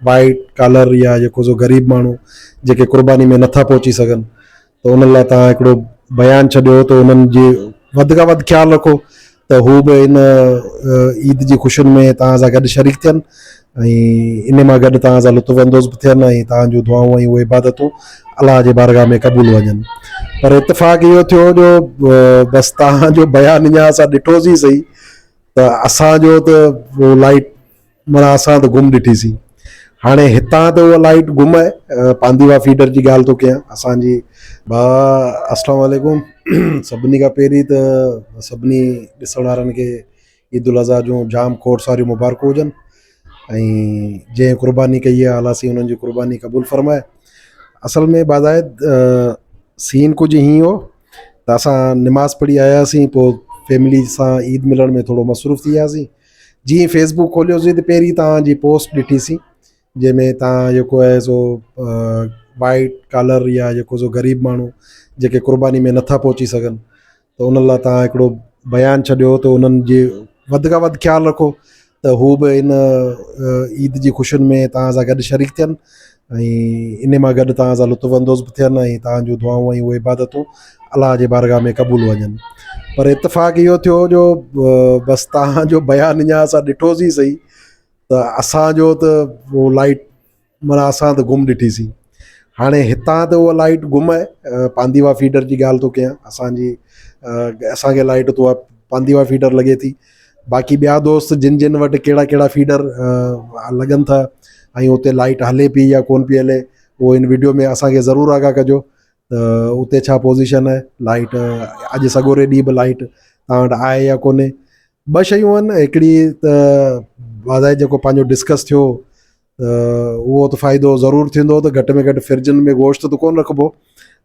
White caller يا جيڪو سو غريب ماڻهو جيڪي قرباني ۾ نٿا پهچي سگهن ته انهن لاء توهان هڪڙو بيان ڇڏيو ته انهن جي وڌ کان وڌ خيال رکو ته هو به ان عيد جي خوشين ۾ توهان سان گڏ شريڪ ٿين ۽ ان مان گڏ توهان سان لطف اندوز به ٿين ۽ توهان جون دعائون ۽ اهي عبادتون الله جي بارگاهه ۾ قبول وڃن پر اتفاق اهو ٿيو جو بس توهان جو بيان اڃا اسان ڏٺوسين سهي ته اسان جو ته لائٽ معنيٰ اسان ته گم ڏٺيسين. هاڻي هتان ته اها لائيٽ گم آهي. پانديوا فيڊر جي ڳالهه ٿو ڪيان. اسان جي. ڀاء اسلام عليڪم سڀني کان پهرين ته سڀني ڏسڻ وارن کي عيد الاضحيٰ جون جام کوڙ ساريون مبارڪون هجن ۽ جنهن قرباني ڪئي آهي الله سائين انهن جي قرباني قبول فرمائي اصل ۾ باضاعد سين ڪجهه هيئن هو ته اسان نماز پڙهي آياسين پوء فيملي سان عيد ملڻ ۾ ٿورو مصروف ٿي وياسين جيئن فيس بڪ کوليوسين ته پهرين توهان جي پوسٽ ڏٺيسين جنهن ۾ توهان جيڪو آهي سو وائيٽ ڪالر يا جيڪو سو غريب ماڻهو جيڪي قرباني ۾ نٿا پهچي سگهن ته ان لاء توهان هڪڙو بيان ڇڏيو ته انهن جي وڌ کان وڌ خيال رکو ته هو به ان عيد جي خوشين ۾ توهان سان گڏ شريڪ ٿين ۽ ان مان گڏ توهان سان لطف اندوز به ٿين ۽ توهان جون دعائون ۽ اهي عبادتون الله جي بارگاهه ۾ قبول وڃن پر اتفاق اهو ٿيو جو بس توهان جو بيان اڃا اسان ڏٺوسين سهي ته اسان جو ته اهو لائيٽ معنيٰ اسان ته گم ڏٺيسين هاڻي هتان ته اها لائيٽ گم آهي پانديوا فيڊر جي ڳالهه ٿو ڪيان اسانجي اسانکي لائيٽ اتو پانديوا فيڊر لڳي ٿي باقي ٻيا دوست جن جن وٽ ڪهڙا ڪهڙا فيڊر لڳن ٿا ۽ اتي لائيٽ هلي پئي يا ڪون پئي هلي اهو ان وڊيو ۾ اسانکي ضرور آگاهه ڪجو ته اتي ڇا پوزيشن آهي لائيٽ اڄ سڳوري ڏينهن به لائيٽ توهان وٽ آهي يا ڪونهي ٻه شيون آهن هڪڙي ته واضح جيڪو پنهنجو ڊسڪس ٿيو ته اهو ته فائدو ضرور ٿيندو ته گهٽ ۾ گهٽ فرجن ۾ گوشت ته ڪونه رکبو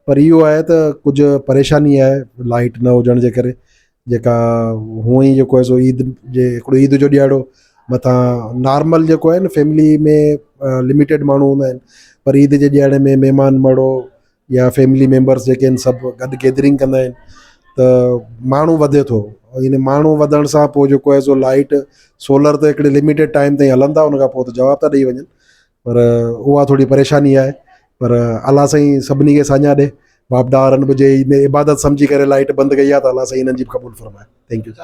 پر اهو آهي ته ڪجهه پريشاني آهي لائيٽ نه هجڻ جي ڪري جيڪا هونئن ئي جيڪو آهي سو عيد جي هڪڙو عيد جو ڏيهاڙو مٿان نارمل جيڪو آهي نه فيملي ۾ لميٽيڊ ماڻهو هوندا آهن پر عيد جي ڏيهاڙي ۾ مهمان مڙو يا فيملي ميمبرس جيڪي آهن سڀ گڏ گيدرنگ ڪندا آهن ته ماڻهو وڌي ٿو ان ماڻهو وڌڻ سان پوء جيڪو آهي سو لائيٽ سولر ته هڪڙي لميٽيڊ ٽائيم تائين هلندا ان کان پوء ته جواب ٿا ڏئي وڃن پر اها ٿوري پريشاني آهي پر الله سائين سڀني کي ساڃاهه ڏي واپڊا وارن به جي عبادت سمجهي ڪري لائيٽ بند ڪئي آهي ته الله سائين انهن جي به قبول فرمائي thank you.